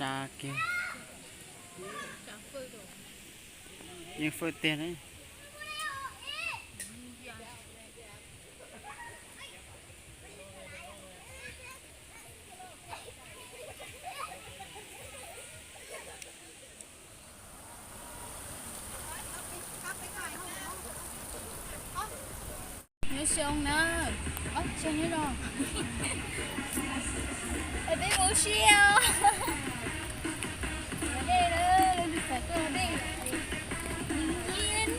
Tsa kiag. Yeej fwj tiag ne. Nyob zoo na. Ob tsaug nyob zoo. Peb mus ua si os. Dej na, lub xav tuaj dej. Yeej,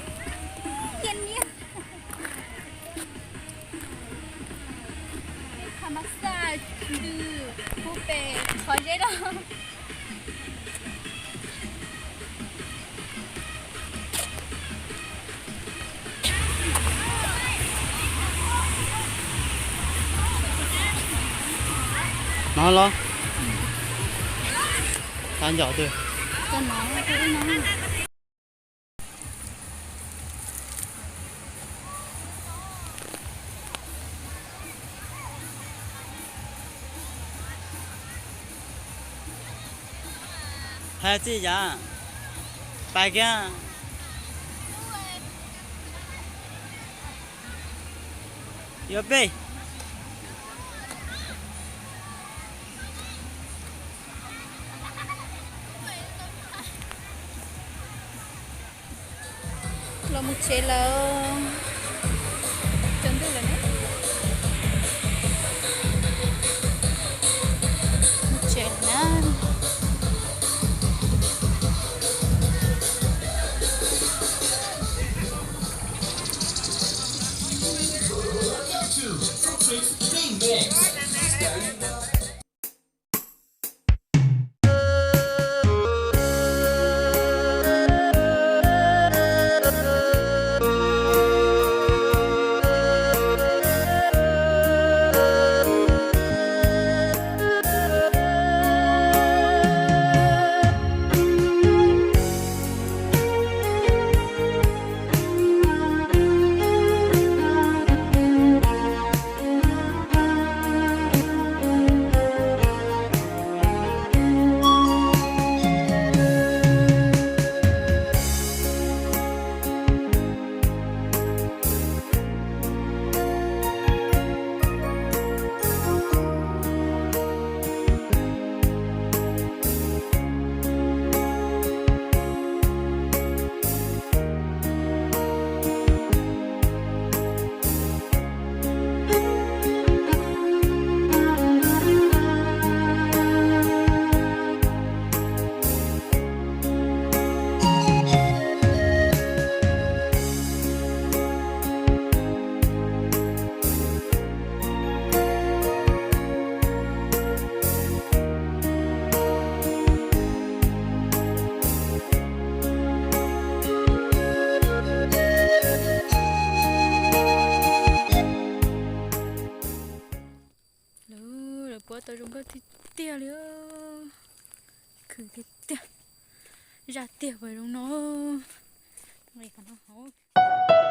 yeej, yeej. Tha mas xaj ntws puag pem qhov zeb na. No los, tau ncauj twg? Hais txij yam, pais kiag. Yuav peb. Los mus tsev lawm. Tsaus ntuj lawm ne. Mus tsev na. Lawv, lawv puab tau zoo nkauj tiag tiag li. Khwv tiag tiag. Zaj tiag puas zoo no. Nqis qhov no hauv.